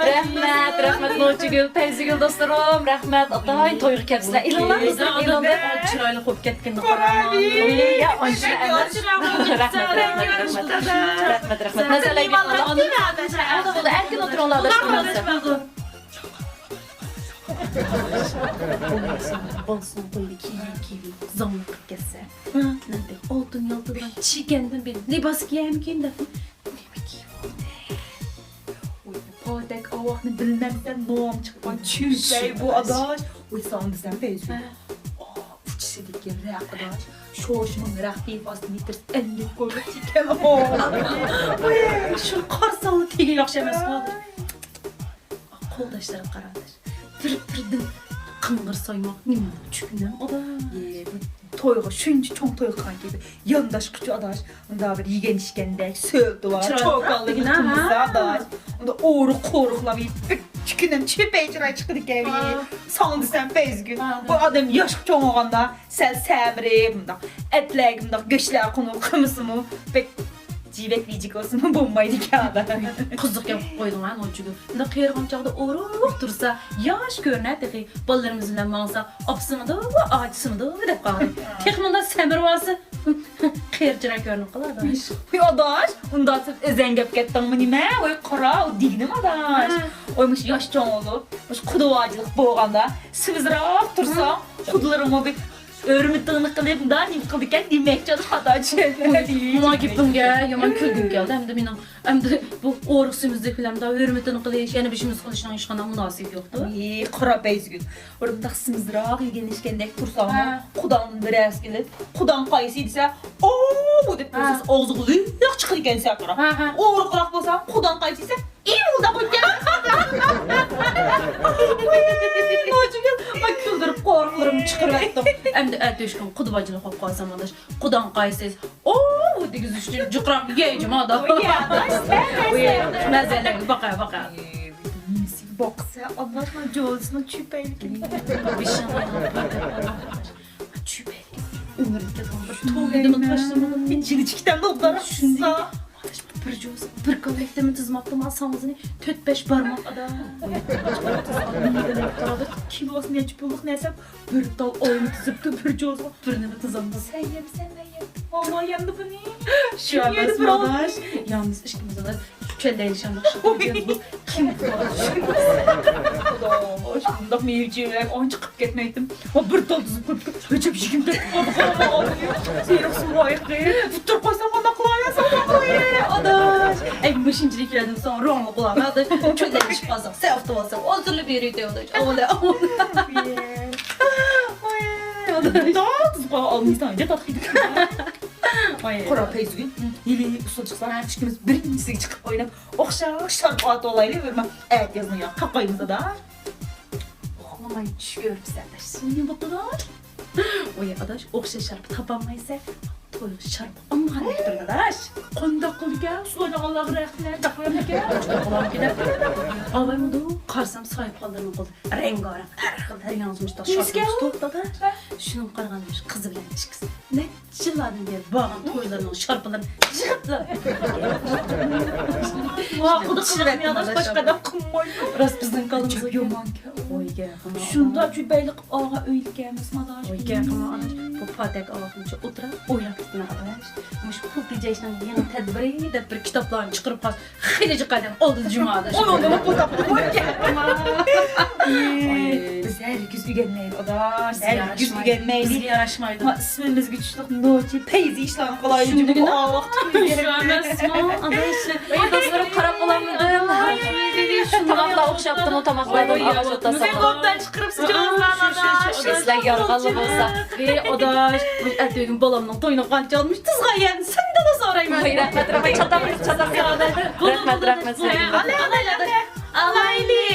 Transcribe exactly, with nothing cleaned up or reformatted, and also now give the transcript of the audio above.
رەھمەت، رەھمەت نوچىگۈل، پەيزىگۈل دوستلىرىم، رەھمەت. ئاتاي، تويغا كەپسىلەر. ئېلىڭلار، بىزنى ئېلىڭلار. چىرايلىق بولۇپ كەتكىنىنى قاراڭلار. يا، ئانچە ئەمەس. رەھمەت، رەھمەت، رەھمەت. رەھمەت، رەھمەت. نەزەرلەرگە قاراڭلار. بولدى، بولدى، ئەركىن ئولتۇرۇڭلار، ئاداش، بىلمەمسەن. بالىسىنىڭ تويىدا كىيىم كىيىپ، زاڭلىق قىلىپ كەتسە. ئالتۇن يالتىدىغان چېكەندىن بىر لىباس كىيەرمىكىن دەپ. نېمە كىيىپ بولدى؟ ۋوي، پاتەك ئاۋاقنى بىلمەمسەن، نام چىققان چۈمپەي بۇ ئاداش. ۋوي، ساڭا دېسەم پەيزى. ئۇچىسىدىكى رەق ئاداش. شوشمىڭ رەق تېيىپ ئاستى مېتىر ئەللىك كويلۇق چېكەن. ۋوي، شۇنى قارىساڭلا تېگى ياخشى ئەمەس قالدى. قولداشلىرىغا قارا ئاداش. بىر-بىرىدىن قىڭغىر سايماق نېمە چۈكۈنەم ئاداش. ئى، بۇ تويغا شۇنچە چوڭ توي قىلغانكى، يانداشقۇچە ئاداش. ئۇندا بىر يېگەن ئىچكەندەك سۆلىتى بار، چوكانلىق تۇمىسى ئاداش. ئۇندا ئورۇق-قورۇقلار بىر چۈكۈنەم چۆپەي چىراي چىقىدىكەن. ساڭا دېسەم پەيزىگۈل، بۇ ئادەم ياشقا چوڭ بولغاندا سەل سەمرىپ، مۇنداق ئەتلەرگە مۇنداق گۆشلەر قونۇپ قىلمىسىمۇ، بەك جىۋەك ۋىجىك بولسىمۇ بولمايدىكەن ئادەم. قىزىق گەپ قىلىپ قويدۇڭ ھە نوچىگۈل. مۇنداق قېرىغانچاغدا ئورۇق تۇرسا ياش كۆرۈنە تېخى. بالىلىرىمىز بىلەن ماڭسا ئاپىسىمىدۇ، ئاچىسىمىدۇ دەپ قالدى. تېخى مۇنداق سەمرىۋالسا قېرى چىراي كۆرۈنۈپ قالىدۇ. ۋوي ئاداش، ئۇنداق سەن ئۆزۈڭ گەپ كەتتىڭمۇ نېمە؟ ۋوي قارا، ئۇ دېگىنىم ئاداش. ۋوي مۇشۇ ياش چوڭ بولۇپ، مۇشۇ قۇدا ۋاجىلىق بولغاندا سېمىزراق تۇرساڭ، قۇدىلىرىڭمۇ بىر ھۆرمىتىڭنى قىلىپ، مۇنداق نېمە قىلىدىكەن دېمەكچى ئاداش. ماڭا گېپىڭگە يامان كۈلگۈم كەلدى. ئەمدى مېنىڭ، ئەمدى بۇ ئورۇق سېمىزلىك بىلەن مۇنداق ھۆرمىتىنى قىلىش، يەنە بىر ئىشىمىز قىلىشنىڭ ھېچقانداق مۇناسىۋىتى يوقتۇ. ئى، قارا پەيزىگۈل. بۇنداق سېمىزراق يېگەن ئىچكەندەك تۇرساڭمۇ، قۇداڭدىن بىرەرسى كېلىپ، قۇداڭ قايسى دېسە، ئوۋ دەپ بولسا ئاغزىغا لىق چىقىدىكەن سەن قارا. ئورۇقراق بولسا، قۇداڭ قايسى دېسە، ئىمىلداپ ئۆتكەن. ۋاي، نوچىگۈل، ۋاي، كۈلدۈرۈپ قورۇقلىرىمنى چىقىرىۋەتتىڭ. ئەمدى ئەتە ئۆشكۈن قۇدا ۋاجىلىق بولۇپ قالسام ئاداش، قۇداڭ قايسى، ئوۋ دېگۈزۈش ئۈچۈن جۇقراڭنى يەي جۇمۇ ئاداش. مەزەلەرگە باقاي، باقاي. نېمىسىگە باقسا، ئاداش، مانا جوزىنىڭ چۆپەيلىكىنى. بېشىڭنى چۆپەيلىكىنى ئۆمرۈمگە بىر توۋ يېدىمۇ تاشلىمىدىم. جىنى چىكتەمدە ئوبدان شۇنداق. بىر جوزا، بىر كاللەكتىمۇ تىزماپتىما ساڭزىنى تۆت-بەش بارماق ئادا. كىلوسى نەچچە پۇللۇق نەرسە، بىر تال ئالما تىزىپتۇ، بىر جوزا. بىر نېمە تىزامدۇ؟ سەن يەمسەن، مەن يەم. ماما يەمدى بۇنى. شۇ ئەمەس، ئاداش. يالنىز ئىككىمىز ئاداش. چۆلدەيلىشەمدۇ؟ كىم؟ خۇداي، شۇنداق مېۋە-چېۋەلەر ئانچە قىپ كەتمەيتتىم. ۋا بىر تال تىزىپ قويۇپتۇ. ئۆچۈپ يېگىم كەتتى. سېرىق سۇ لايىقى. ئۇتتۇرۇپ قويسام قانداق قىلاي، ساڭا قوي، ئاداش. ئەي، مۇشۇنچىلىك يەردىن ساڭا روڭلۇق بولامەن، ئاداش. چۆلدەيلىشىپ قالساق، سەن ئۇتتۇرۇپ ئالساڭ، ھازىرلا بېرىۋېتەي، ئاداش. ئاۋۇلە، ئاۋۇلە. ۋاي، ئاداش. تال تىزىپ قويغان ئالمىساڭ، جاتاق يېدىك. ۋاي. قارا پەيزىگۈل، ھېلى ئۇسسۇل چىقسا، ئىككىمىز بىرىنچىسىگە چىقىپ ئويناپ، ئوخشاش شارپا ئاتىۋالايلى، ئەتىيازنىڭ يا قاقايمىز ئادا. ئۇخلىماي چۈش كۆرۈپسەن، ئاداش. نېمە بوپتۇ، ئاداش؟ ۋاي، ئاداش، ئوخشاش شارپا تاپالمايسەن، تويغا شارپا ئالمىغاندەك تۇرىدۇ، ئاداش. قانداق قىلىدىكەن؟ سۇلايدىغانلارغا رەھمەت، دەپ قويامدىكەن. ئاۋايمىدۇ، قارىسام، ساھىبخانلىرىنىڭ قولىدا رەڭگارەڭ، ھەر خىل، ھەر ياڭزىمىش شارپا تۇتۇپتۇ، ئاداش. شۇنىڭغا قارىغاندا، قىزى بىلەن ئىككىسى نەچچە يىللاردىن بېرى بارغان تويلىرىنىڭ شارپىلىرىنى يىغىپلا. ۋاقىدا قىلمىغان باشقا ئادەم قىلمايدۇ. راست بىزنىڭ كالىمىزغا يامانكەن. ۋاي، شۇنداق چۆپەيلىك ئاغا ئۆيلىكەن، ئاداش. ۋاي، گەپ قىلما، ئاداش. بۇ پاتەك ئاغا شۇنچە ئولتۇرا ئويلاپ كېتىمەن، ئاداش. مۇشۇ پۇل تېجەشنىڭ يېڭى تەدبىرى دەپ بىر كىتابلارنى چىقىرىپ قالسا، خېلى جىق ئادەم ئالدىدا جۇمۇ، ئاداش. ئۇنىڭدىنمۇ پۇل تاپتۇق. ۋاي، گەپ قىلما. ۋاي، بىز ھەرگىز ئۆگەنمەيلى، ئاداش. ھەرگىز ئۆگەنمەيلى. بىزگە ياراشمايدۇ. ما ئىسمىمىزگە چۈشلۈك نوچى پەيزى ئىشلارنى قىلايلى. شۇندىكىنا؟ شۇ ئەمەسمۇ، ئاداش. ئەي، دوستلىرىم، قاراپ بولامدىم؟ تاماقلار ئوخشاپتىمۇ؟ تاماقلاردىن ئاغاش ئوتلاسام. سەن ئوبدان چىقىرىپسەن، جوزلان ئاداش. ئەسلەر يارغانلا بولسا. ئەي، ئاداش، ئەتىگۈن بالامنىڭ تويىنى قانچە ئالمىش تىزغان يەرنى سەندىنلا سورايمەن. ۋاي، رەھمەت، رەھمەت، چاتاق، چاتاق. رەھمەت، رەھمەت سىزگە. ئالايلى، ئالايلى.